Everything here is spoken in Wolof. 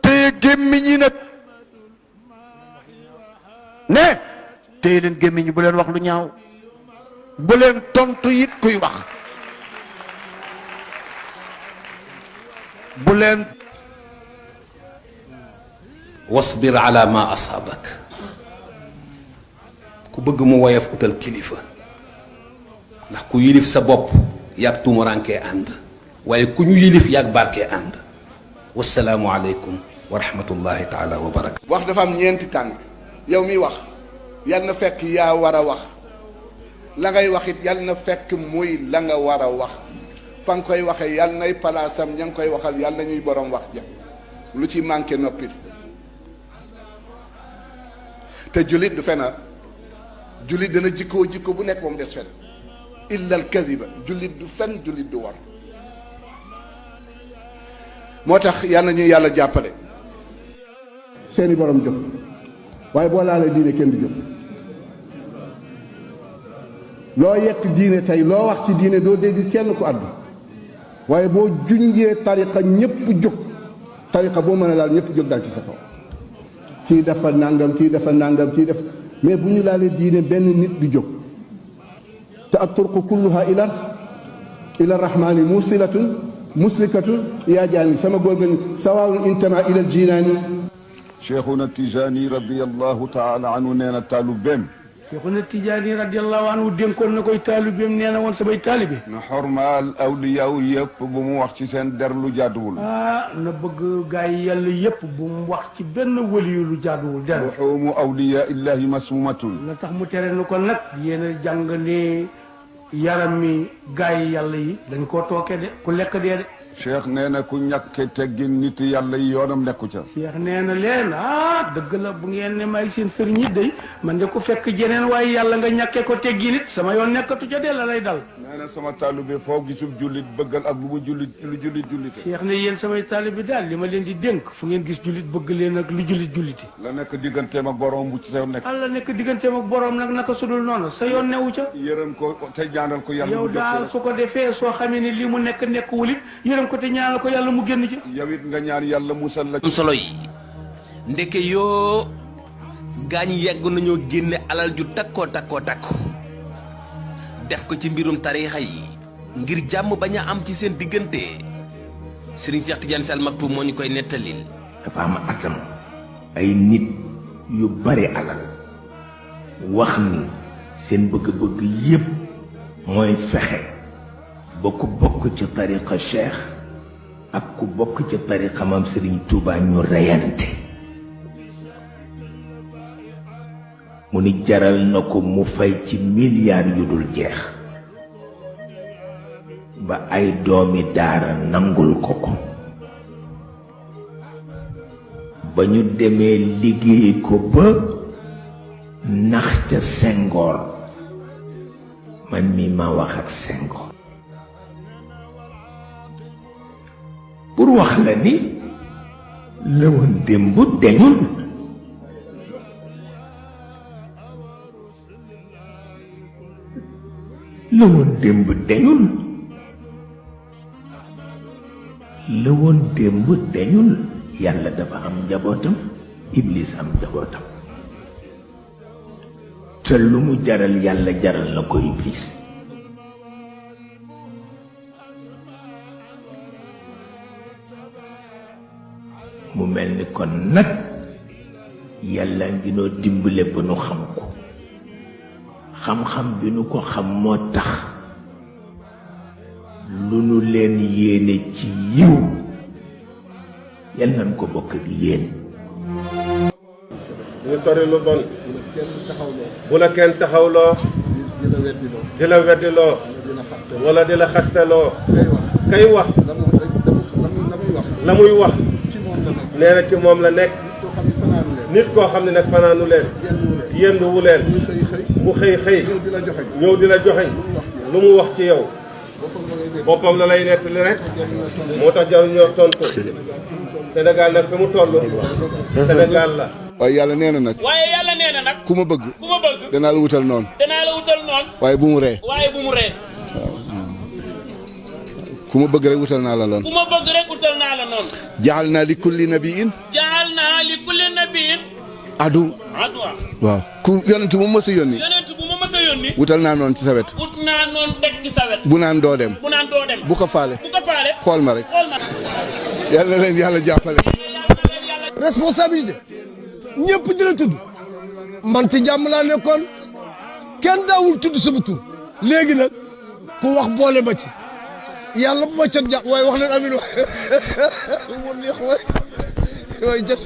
téye gémmiñ yi nag ne téye leen gémmiñ yi bu leen wax lu ñaaw bu leen tontu it kuy wax bu leen wasbir ala ma asaabak ku bëgg mu woyof utal kilifa ndax ku yilif sa bopp yàgg tumurankee ànd waaye ku ñu yilif yàgg barkee ànd wasalaamu aleykum wa rahmatullahi taala wa barakatu. wax dafa am ñeenti tànk yow miy wax yal na fekk yaa war a wax la ngay wax it yal na fekk muy la nga war a wax fa nga koy waxee yal nay palaasam ña ngi koy waxal yal na ñuy borom wax ja lu ci manqué noppit te jullit du fena jullit dana jikko bu nekk moom des fen illa al kadiba jullit du fen jullit du war moo tax yal na ñuy yàlla jàppale seeni borom jóg waaye boo laalee diine kenn du jóg loo yekk diine tey loo wax ci diine doo dégg kenn ku àddu waaye boo junjee tariqa ñëpp jóg tariqa boo mën a laal ñëpp jóg daal ci sa kaw kii dafa nangam kii dafa nangam kii def mais bu ñu laalee diine benn nit du jóg te ak turqu kulluha ila rahmani musilatun muslikatun yaa jaani sama góor gën sawaawun intama ila jinaani cheikhuna Tijani radiallahu taala anhu nee na taalubeem Cheikhuna Tijaani radiyallahu anhu dénkoon na koy taalibeem nee na woon samay taalibe na xormaal awliyaaw yëpp bu mu wax ci seen der lu jaaduwul na bëgg gaa yi yàlla yëpp bu mu wax ci benn waliyu lu jaaduwul der luxuumu awliyaa illahi masmumatun la tax mu tere nu ko nag yéen a jàng ne yaram mi gaa yi yàlla yi dañ koo tooke de ku lekk dee de cheikh nee na ku ñàkke teggin nit yàlla yi yoonam nekku ca cheikh nee na leen dëgg la bu ngeen ne may seen sëriñ yi day man de ko fekk jeneen waaye yàlla nga ñàkkee ko teggi nit sama yoon nekkatu ca de la lay dal nee na sama taalibe foo gisul jullit bëggal ak lu mu jullit jullite cheikh ne yéen samay taalibe daal li ma leen di dénk fu ngeen gis jullit bëgg leen ak lu jullit jullite la nekk digganteem ak borom bu ci sa nekk alla nekk digganteem ak borom nag naka sudul noonu sa yoon newu ca yërëm ko te ñaanal ko yàlla yow daal su ko defee soo xamee ne li mu nekk wulit yërëm ko te ñaanal ko yàlla mu génn ci yow it nga ñaan yàlla musal la am solo yi ndeke yoo gaañ yegg nañoo génne alal ju takkoo def ko ci mbirum tariixa yi ngir jàmm bañ a am ci seen diggante Serigne Cheikh Tidiane Sy Al Maktoum moo ñu koy nettalil. dafa am atam ay nit yu bari alal wax ni seen bëgg-bëgg yépp mooy fexe ba ku bokk ci tariqa cheikh ak ku bokk ci tariqa maam Serigne Touba ñu reyante mu ni jaral na ko mu fay ci milliards yu dul jeex ba ay doomi daara nangul ko ko ba ñu demee liggéey ko ba nax ca Senghor man mi ma wax ak Senghor pour wax la ni lëwoon démb deñul lëwoon démb deñul lëwoon démb deñul yàlla dafa am njabootam iblis am njabootam te lu mu jaral yàlla jaral na ko iblis mu mel ni kon nag yàlla ngi noo dimbale ba nu xam ko xam-xam bi nu ko xam moo tax lu nu leen yéene ci yiw yal nañ ko bokk ak yéen ñu sori lu bon bu la kenn taxawloo di la weddiloo wala di la xasteloo kay wax la muy wax nee na ci moom la nekk nit koo xam ne nag fanaanu leen yenduwu leen mu xëy ñëw di la joxeñ lu mu wax ci yow boppam la lay nekk li rek moo tax jaru ñoo tontu Sénégal nag fi mu toll Sénégal la waaye yàlla nee na nag ku ma bëgg danaa la wutal noonu waaye bu mu ree ku ma bëgg rek wutal naa la loon jaal naa li kulli nabiin jaalna li kulli nabiin adu adwa waaw ku yonent bu ma mës a yónni yonent bu ma mës a yónni wutal naa noonu ci sa wet ut naa noonu teg ci sa wet bu naan doo dem bu naan doo dem bu ko faale bu ko faale xool ma rek xool ma yàlla leen yàlla jàppale responsabilité ñëpp di la tudd man ci jàmm laa nekkoon kenn daawul tudd sama tur léegi nag ku wax boole ma ci yàlla bu ma cat jàpp waaye wax leen amin waay mu neex waay jot